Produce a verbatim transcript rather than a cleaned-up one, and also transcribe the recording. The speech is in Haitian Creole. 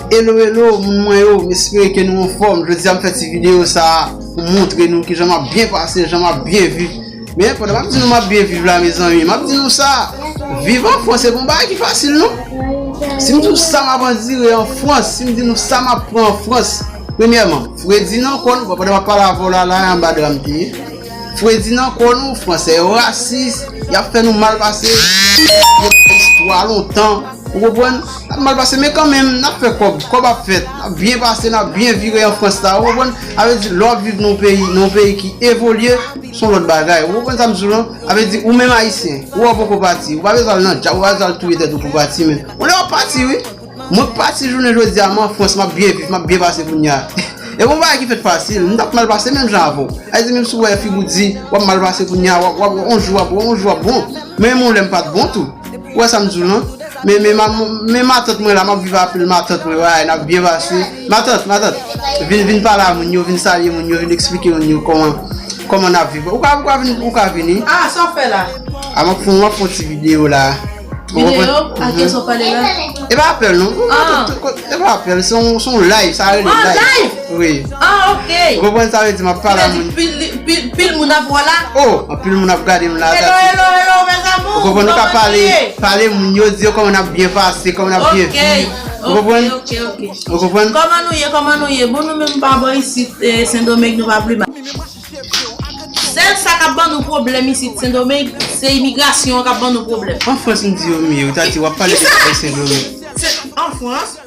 Hello, hello, moun mwen yo, m espere ke nou anfòm. Jodi a m fè ti videyo sa a pou montre nou kijan m ap byen pase, jan m ap byen viv. Men pandan m ap di nou m ap byen viv la, mezanmi, m ap di nou sa, viv an Frans se pa yon bagay ki fasil, non. Si m di w sa m ap andire an Frans, si m di nou sa m ap pran an Frans, premyèman, fredi nan kò nou, pandan m ap pale avè w la, la, anba dra m te ye. Fredi nan kò nou, Fransè yo rasis, y ap fè nou mal pase, yo gen istwa lontan, ou konprann? N ap mal pase, men kanmenm, n ap fè kòb, kòb ap fèt, n ap byen pase, n ap byen vire an Frans la, ou konprann? Sa vle di, lè w ap viv nan yon peyi, nan yon peyi ki evolye, se yon lòt bagay, ou konprann sa m di w lan? Sa vle di, ou menm Ayisyen, ou wè w poko pati, ou pa bezwen al nan djab, ou pa bezwen al touye tèt ou pou pati, men yon lè w ap pati, wi. Mwen k pati jounen jodi a, m an Frans, m ap byen viv, m ap byen pase kounye a. E pa yon bagay ki fèt fasil, m t ap mal pase menm jan avè w. Sa vle di, menm si w wè figi w di, w ap mal pase kounye a, w ap, w ap, yon jou w ap bon, yon jou w ap bon. Men yon lè m pa t bon tou. Ou wè sa m di w lan? Men, men, ma- men matant mwen la, m ap viv ak anpil matant mwen, wè, n ap byen pase. Matant, matant, vin, vin pale a moun yo, vin salye moun yo, vin eksplike moun yo kòman, kòman n ap viv. Ou ka, ou ka vin, ou ka vini. Ah, sa w fè la? Ah, m ap fè, m ap fè yon ti videyo la. Ou konprann? Videyo? A kiyès w ap pale la? E pa apèl, non. Ah. E pa apèl, se yon, se yon live, sa rele live. Ah, live? Wi. Ah, ok. Ou konprann sa vle di, m ap pale a moun. Pil, pil, pil moun ap wè la? Oh, anpil moun ap gade m la. Hello, hello, hello, mes amours. Ou konprann, ou ka pale, pale moun yo, di yo kòman n ap byen pase, kòman n ap byen viv. Ou konprann? Ok, ok, ok. Ou konprann? Kòman nou ye, kòman nou ye? Bon, nou menm pa bò isit, eh, Sendomeng, nou pa pi mal. Sèl sa k ap ban nou pwoblèm isit Sendomeng, se imigrasyon an k ap ban nou pwoblèm. An Frans, m di yo miye, ou ta di w ap pale de Sendomeng. Se, an Frans,